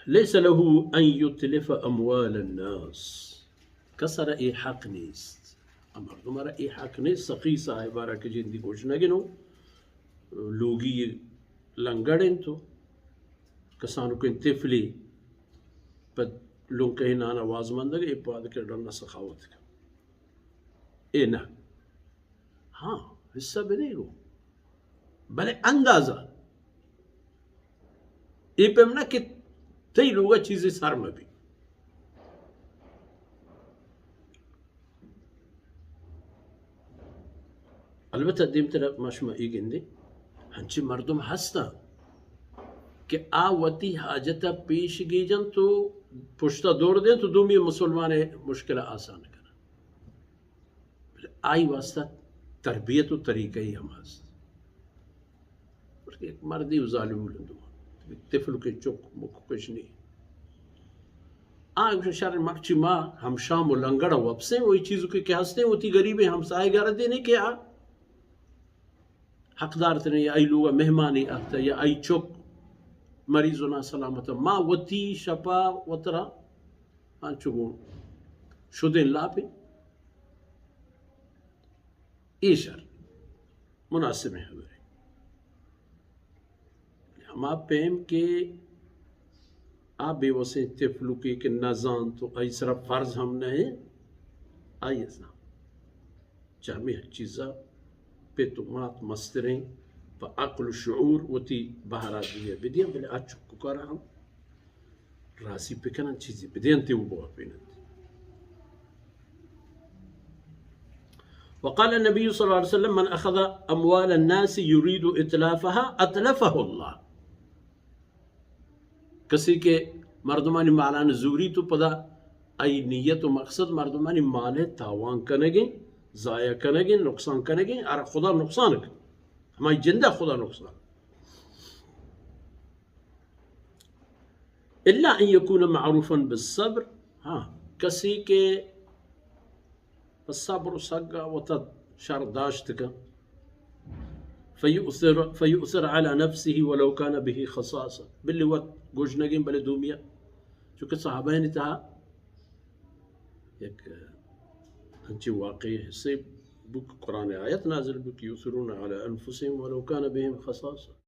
لیس له ان یتلف اموال الناس، کس را اے حق نیست، آ مردم را اے حق نیست، سخی صاحب را کہ جندی گوشنگنو، لوگی لنگڑ انت و کسانکیں طفلی پہ لنکہ نان آواز مندگ، اے پاد کہ ڈنا سخاوت کن۔ اے نہ۔ ہاں، حصہ بدے گو، بلے اندازہ۔ اے پیم نہ کہ تئی لوگا چیزے سر مہ بی۔ البتہ دیمترا ما شما اے گندیں، ہنچیں مردم ہستاں کہ آ وتی حاجت ء پیش گیجنت و پشتا دور دینت و دومی مسلمان ء مشکل ء آسان کننت۔ بلے آئی واسطہ تربیت و طریقہ ای ہم ہست۔ بلکہ یک مردی و زالبول انت، طفل کے چک مک کچ نہیں۔ آ گوشن، شر، مرچی ما ہم شام و لنگڑ ء وپسیں، وہی چیز کے کہ ہستیں، وتی غریبیں ہمسائے گھر دینے کہ آ حقدار تنے یا آئی لوگا مہمانی آتہ یا آئی چک مریض و ناسلامت، ما وتی شپا وترا انچو گوں شدیں لاپیں۔ اے شر مناسبیں حبرے۔ ہما پیم کہ آ بے وسیں طفلکے کہ نہ زانت و آئی سرا فرض ہم نہ انت، آئی ء زانت۔ چہ ہمے چیزا پت و مات مستریں پہ عقل و شعور وتی بہرا دیئے بدیاں، بلے آ چککارا ہم راضی بکنن، چیزی بدینت و بوپینت۔ وقال النبي صلى الله عليه وسلم: من أخذ أموال الناس يريد إتلافها أتلفه الله. کسی کہ مردمانی مالان زوری تو پدا آئی نیت و مقصد مردمانی مال تاوان کنگیں، ضائع کنگیں، نقصان کنگیں، ار خدا نقصان کن، ہمائی جندہ خدا نقصان۔ الا ان یکون معروفا بالصبر، ہاں، کسی کہ پہ صبر و سگا وتا شر داشت کن، فیؤثر، فیؤثر علی نفسه ولو کان به خصاصة، بلے وت گژنگیں بلے دومیا، چونکہ صحابہانی تہا یک انچیں واقعے حصے بوت، قرآن آیت نازل بوت، یؤثرون علی انفسهم ولو کان بهم خصاصة۔